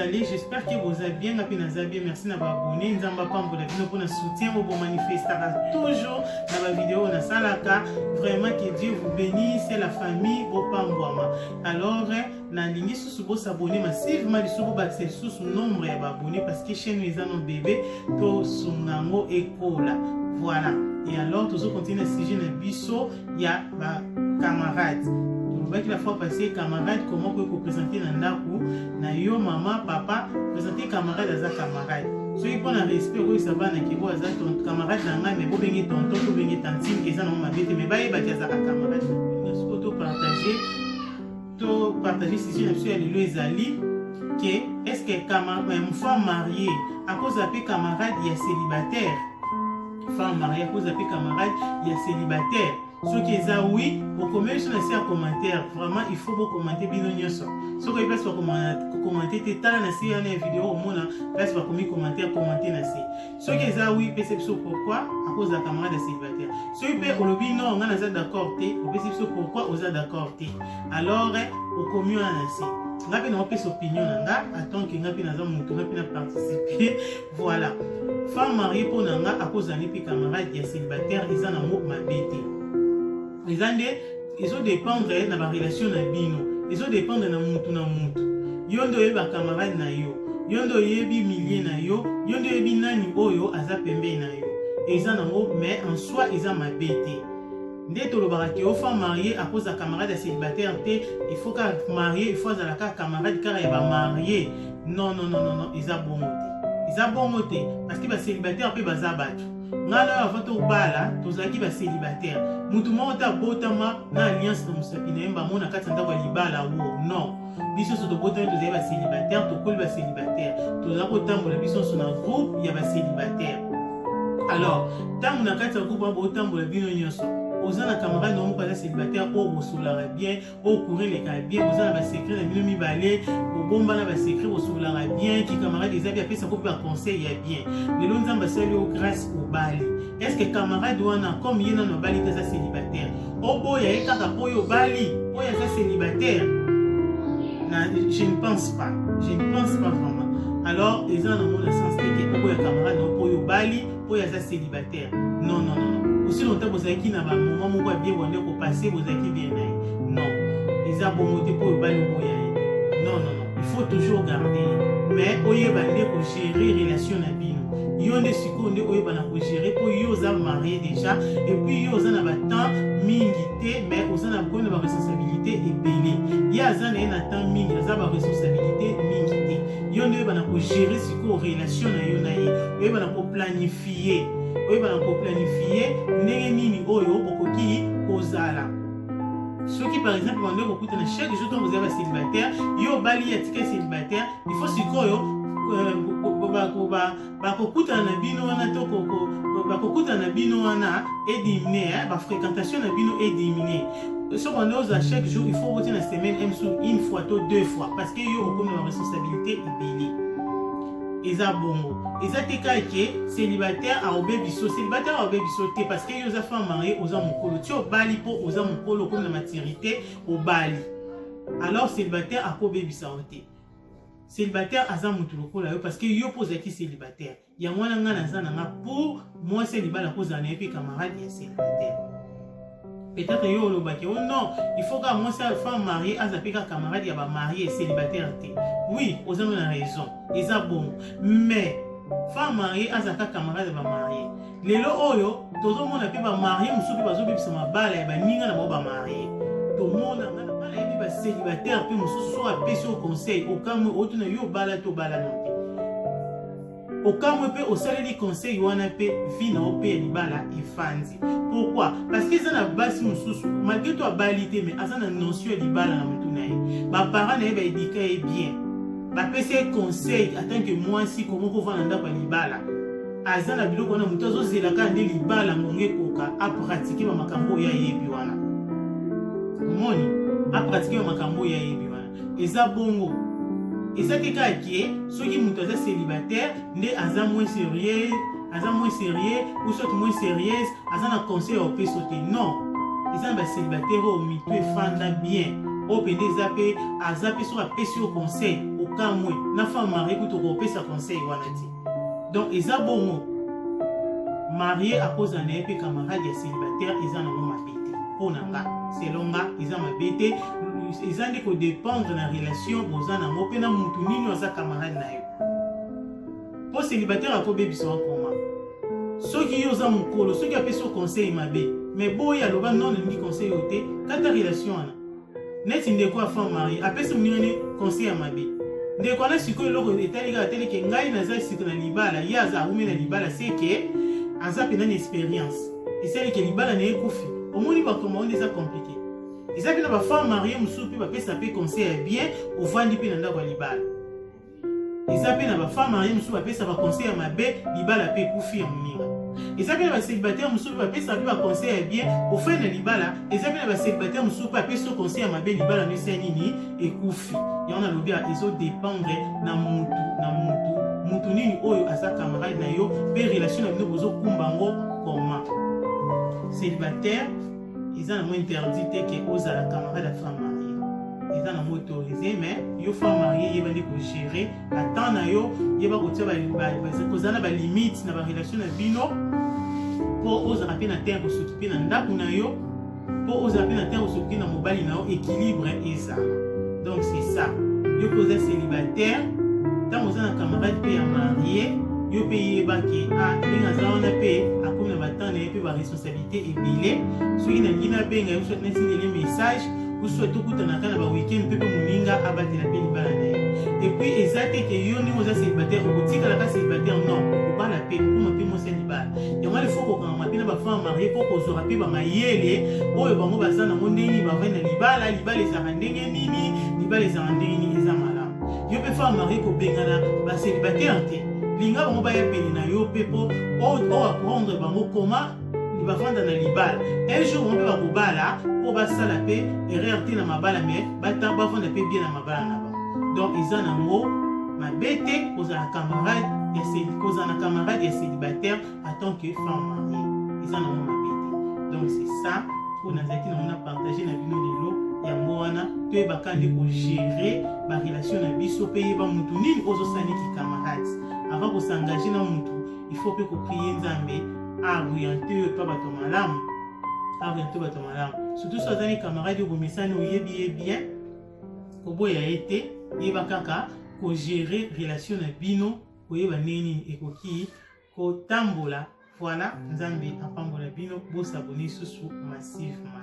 Allez? J'espère que boza bien, nga pe naza bien. Merci na ba abonnés. Nzambe apambola bino pona soutien oyo bo manifestaka toujours na ba vidéo oyo nasalaka. Vraiment que Dieu vous bénisse, la famille bopambwama. Alors nalingi susu bo s'abonner massivement lisusu bobakisa lisusu nombre ya ba abonnés parce que chaîne eza no bébé tosunga yango ekola. Voilà. Et alors tozo continuer na sujet na biso ya ba camarades. Tolobaki la fois passée camarade comment koki kopresente na ndako na yo mama papa présente camarade aza camarade soki mpo na respect okoyisa bana ke oyo aza camarade na ngai me bobenge tonton tobenge tantine eza nango mabe te me bayebaki azaka camarade na sikoyo topartage topartage sujet na biso ya lelo ezali ke est ce que femme mariée akozala mpe camarade ya célibataire? Femme mariée akozala mpe camarade ya célibataire? Soki eza oui, okomeli biso na se ya commentaire. Vraiment il faut bokommente bino nyonso. Soki oyebi place bakokommente te, tala na se wana ya video, omona place bakomi commentaire, commente na se. Soki eza oui, pesa biso pourquoi akozala camarade ya célibataire. Soki mpe olobi non, ngai naza d'accord te, opesi biso pourquoi oza d'accord te. Alors okomi wana na se, nga mpe naopesa opinion na nga en tant que nga mpe naza motu, nga mpe na participe. Voilà, femme mariée mpo na nga akozala mpe camarade ya célibataire, eza nango mabe te. Eza nde ezodépendre na barelation na bino, ezodépendre na mutu na mutu. Yo nde oyebi bacamarade na yo, yo nde oyebi milieu na yo, yo nde oyebi nani oyo aza pembeni na yo. Eza nango, mais en soi eza mabe te. Nde tolobaka ke o femme mariée akozala camarade ya célibataire te, il faut kaka marié, il faut azala kaka camarade kaka ya bamarie. Non, non, non, non, non, eza bongo te, eza bongo te, parce que bacélibataire mpe baza bato. Ngai na oyo avant tobala tozalaki bacélibataire. Motu moko te abotama na alliance na mosapi na ye mbamo na kati ya ndako ya libala wo. Non, biso nyonso tobotami tozali bacélibataire, tokoli bacélibataire, tozala kotambola biso nyonso na groupe ya bacélibataire. Alors ntango na kati ya groupe wana botambola bino nyonso, oza na camarade na moko aza célibataire oyo bosolaka bien, oyo courant elekaka bien, boza na basecret na bino mibale, bobombana basecret, bosolaka bien, ki camarade eza bien, apesako mpe baconseil ya bien. Lelo Nzambe asali yo grâce, obali. Est ce que camarade wana, comme ye nano abali te, aza célibataire, oboya ye kaka mpo oyo obali, oyo aza célibataire? Na je ne pense pas, je ne pense pas vraiment. Alors eza nango na sens te ke oboya camarade na yo mpo oyo obali, oyo aza célibataire. Non, non, non, non. Aussi longtemps bozalaki na bamoment moko ya bien, bwande kopase, bozalaki bien na ye. Non, eza bongo te mpo oyo obali oboya ye. Non, non, non, il faut toujours garder ye, mais oyeba nde kogérer relation na bino. Yo nde sikoyo nde oyeba na kogérer, mpo yo oza marié déjà et puis yo oza na batemps mingi te, mais oza na komi na baresponsabilité ebele. Ye aza na ye na temps mingi, aza baresponsabilité mingi te. Yo nde oyeba na kogérer sikoyo relation na yo na ye, oyeba na koplanifie, oyeba na koplanifie ndenge nini oyo bokoki kozala. Soki par exemple bando kokutana chaque jour ntango bozali bacélibataire, yo obali, ye atika célibataire, il faut sikoyo bakokutana na bino wana to bakokutana na bino wana ediminuer, bafréquentation na bino ediminuer. Soki bando ozala chaque jour, il faut botia na semaine msu une fois to deux fois, parce que yo okomi na baresponsabilité ebele. Eza bongo, eza te kaka ke célibataire aobe biso, célibataire aobe biso te, parce que yo oza femme mariée, oza mokolo ti obali mpo oza mokolo, okomi na maturité, obali. Alors célibataire akobebisa yo te. Célibataire aza motu lokola yo, parce que yo mpo ozalaki célibataire. Yango wana ngai naza na nga pour mwasi ya libala kozala na ye mpe camarade ya célibataire. Peut-être yo olobaki: oh non, il faut kaka mwasi ya femme mariée aza mpe kaka camarade ya bamarie, célibataire te. Oui, oza no na raison, eza bongo, mais femme mariée aza kaka camarade ya bamarie. Lelo oyo tozomona mpe bamarie mosusu mpe bazobebisa mabala ya baninga na bango bamarie. Tomona, ngai nayebi bacélibataire mpe mosusu, so apesi yo conseil, okamwe, otuna yo obala te, obala no te, okamwe mpe osaleli conseil wana mpe vie na yo mpe ya libala efandi. Pourquoi? Parce que eza na basi mosusu, malgré to abali te, mais aza na notion ya libala na motu na ye. Baparent na ye baéduquer ye bien, bapesi ye conseil en tant que mwasi komo kovanda ndako ya libala. Aza na biloko wana, moto azozela kaka nde libala ngonga ekoka, apratike bamakambo oyo ayebi wana. Omoni, apratike bamakambo oyo ayebi wana. Eza bongo, eza te kaka ke soki moto aza célibataire nde aza moins sérieux, aza moins sérieux ou soit moins sérieuse, aza na conseil ya opeso te. Non, eza na bacélibataire oyo mitu efanda bien, oyo mpenza eza mpe aza mpe soki apesi yo conseil. Okamwe na femme mariée kutu okopesa conseil wana te. Donc eza bongo, marié akozala na ye mpe camarade ya célibataire, eza nango mabe te. Mpo na nga, selon nga, eza mabe te. Eza nde kodépendre na relation boza nango mpe na mutu nini aza camarade na yo. Mpo célibataire akobebisa wa koma soki yo oza mokolo, soki apesi yo conseil mabe, mais boyi, aloba non, nalingi conseil oyo te, kata relation wana. Neti ndeko ya femme mariée apesi moninga ne conseil ya mabe, ndeko wana sikoyo eloko etali kaka teleke ngai naza sika na libala, ye aza awumi na libala, seke aza mpenza na expérience, esalike libala na ye ekufi. Omoni bakoma wana eza compliqué. Eza mpe na bafemme mariée mosusu mpe bapesa mpe conseil ya bien, ovandi mpe na ndako ya libala. Eza mpe na bafemme mariée mosusu bapesa baconseil ya mabe, libala mpe ekufi ya moninga. Eza mpe na bacélibataire mosusu mpe bapesa mpe baconseil ya bien, ofai na libala. Eza mpe na bacélibataire mosusu mpe apesi yo conseil ya mabe, libala no esali nini? Ekufi. Yango nalobi ezodépendre na mutu na mutu, mutu nini oyo aza camarade na yo mpe relation na bino bozokumba yango comment. Célibataire, eza nango interdit te ke ozala camarade ya femme mariée, eza nango autorisé. Mais yo femme mariée, yeba nde kogérer batemps na yo, yeba kotia, kozala na balimite na barelation na bino, mpo ozala mpe na temps kos'occuper na ndako na yo, mpo ozala mpe na temps kos'occuper na mobali na yo, équilibre ezala. Donc c'est ça. Yo mpe oza célibataire, ntango oza na camarade mpe ya marié, yo mpe yebaki a ndenge aza wana mpe akomi na batemps na ye mpe baresponsabilité ebele. Soki nalingi nabenga yo, soit natindeli message, ou soit tokutanaka na baweekend mpe moninga abatela mpe libala na ye. Et puis eza te ke yo ndenge oza célibataire okotikalaka célibataire. Non, okobala mpe, okoma mpe mwasi ya libala. Yango wana ifo kokangama mpe na bafemme mariée, mpo kozwaka mpe bamayele oyo bango baza nango, ndenge nini bavandi na libala, libala ezalaka ndenge nini, libala ezalaka ndenge nini. Eza malamu yo mpe femme mariée kobengana bacélibataire te. Linga bango baya pene na yo mpe mpo oapprendre bango koma bafanda na libala. Un jour bango mpe bakobala, mpo basala mpe erreur te na mabala, mais bafanda mpe bien na mabala na bango. Donc eza nango mabe te kozala camarade, kozala na camarade ya célibataire en tant que femme mariée, eza nango mabe te. Donc c'est ça oyo nazalaki nango na partage na bino lelo. Yango wana toyebaka nde kogérer barelation na biso mpe yeba mutu nini ozosala niki camarade. Avant kos'engager na mutu, il faut mpe koprier Nzambe aoriente oyo epa bato malamu, aoriente bato malamu, surtout so azali camarade oyo bomesani, oyebi ye bien, koboya ye te. Yeba kaka kogérer relation na bino, koyeba ndenge nini ekoki kotambola. Voilà, Nzambe apambola bino. Bos'abonner susu massivement.